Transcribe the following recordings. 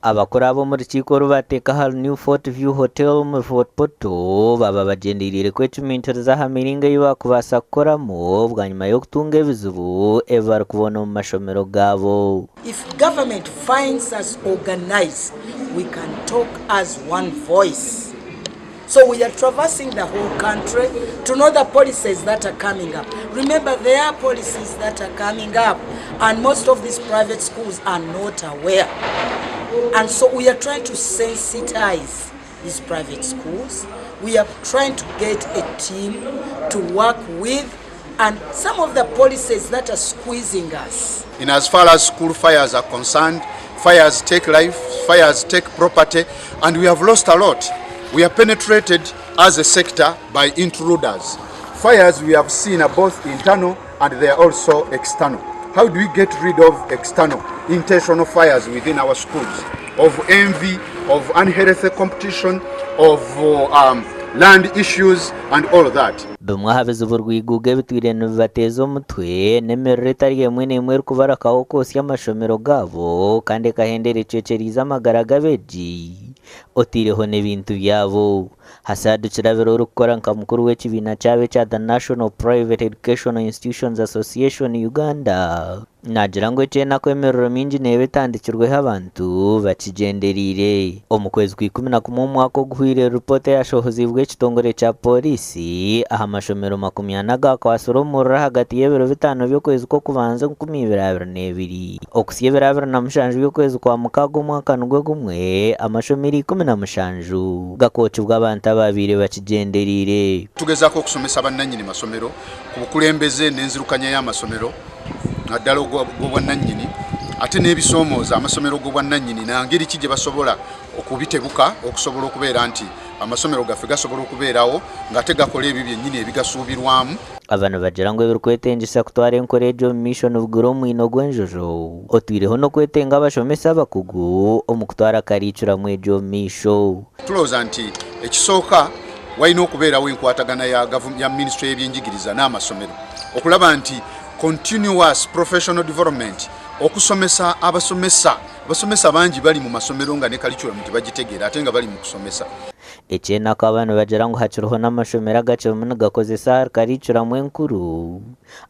Abakuru ab'omu rukiiko oru baateeka ahari New Fort View Hotel omuri Fort Portal baaba bagyendereire kwecumiitiriza aha miringo ei baakubaasa kukoramu bwanyima y'okutunga ebizibu ebi barikubona omu mashomero gaabo. If government finds us organised, we can talk as one voice. So we are traversing the whole country to know the policies that are coming up. Remember, there are policies that are coming up, and most of these private schools are not aware. And so we are trying to sensitize these private schools. We are trying to get a team to work with and some of the policies that are squeezing us. In as far as school fires are concerned, fires take life, fires take property, and we have lost a lot. We are penetrated as a sector by intruders. Fires we have seen are both internal and they are also external. How do we get rid of external, intentional fires within our schools? Of envy, of unhealthy competition, of um, land issues and all that. Bimwe aha bizibu rwiguuga ebitwire nibibateeza omutwe n'emiriro etari emwe n'emwe erikubarakaho okwotsya amashomero gaabo kandi ekahendera ecwekyereize amagara g'abeegi oteireho n'ebintu byabo. Hasadu Kirabira orikukora nka mukuru w'ekibiina kyabo ekya The National Private Educational Institutions Association Uganda Naagira ngu eky'enaku emiriro mingi neeba etandikirweho abantu bakigyendereire. Omu kwezi kwa 11 omwaka oguhweire ripoota eyashohoziibwe ekitongore kya Pooriisi aha mashomero 40 agakwatsire omuriro ahagati y'ebiro bitaano by'okwezi kw'okubanza 2022 okuhitsya ebiro 27 by'okwezi kwa mukaaga omwaka nigwo gumwe, amashomero 17 gakookibwa abantu abaabaire bakigyendereire. Tugezaako okusomesa bannannyini masomero ku bukulembeze n'enzirukanya y'amasomero naddala ogw'obwannannyini ate n'ebisoomooza amasomero g'obwannannyini na ngeri ki gye basobola okubitebuka okusobola okubeera nti amasomero gaffe gasobola okubeerawo ng'ate gakola ebyo byennyini ebigasuubirwamu. Aba nibagira ngu ebirikwetengyesa kutwara enkora egi omu maisho nibigura omwino gw'enjojo otwireho n'okwetenga abashomesa abakugu omu kutwara kariikuramu egi omu maisho. Tulowooza nti ekisooka walina okubeerawo enkwatagana ya ya minisitule y'ebyenjigiriza n'amasomero okulaba nti continuous professional development okusomesa abasomesa abasomesa bangi bali mu masomero nga ne curriculum tebagitegeera ate nga bali mu kusomesa. Eky'enaku aba nibagira ngu hakiriho n'amashomero agakirimu nigakozesa ahari kariikuramu enkuru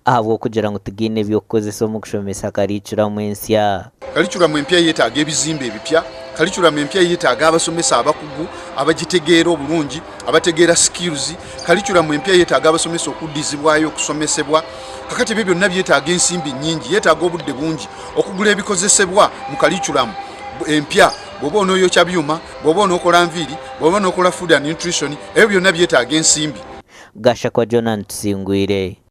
ahabw'okugira ngu tigaine by'okukozesa omu kushomesa kariikuramu ensya. Karikyuramu empya yetaaga ebizimbe ebipya, karikyuramu empya yetaaga abasomesa abakugu abagitegeera obulungi, abategeera skills, karikyuramu empya yetaaga abasomesa okuddizibwayo okusomesebwa. Kakati ebyo byonna byetaaga ensimbi nnyingi, yetaaga obudde bungi okugula ebikozesebwa mu karikyuramu empya. Bw'oba onooyokya byuma, bw'oba onookola nviiri, bw'oba onookola food and nutrition, ebyo byonna byetaaga ensimbi. Gashakwa Jonan Tusingwire.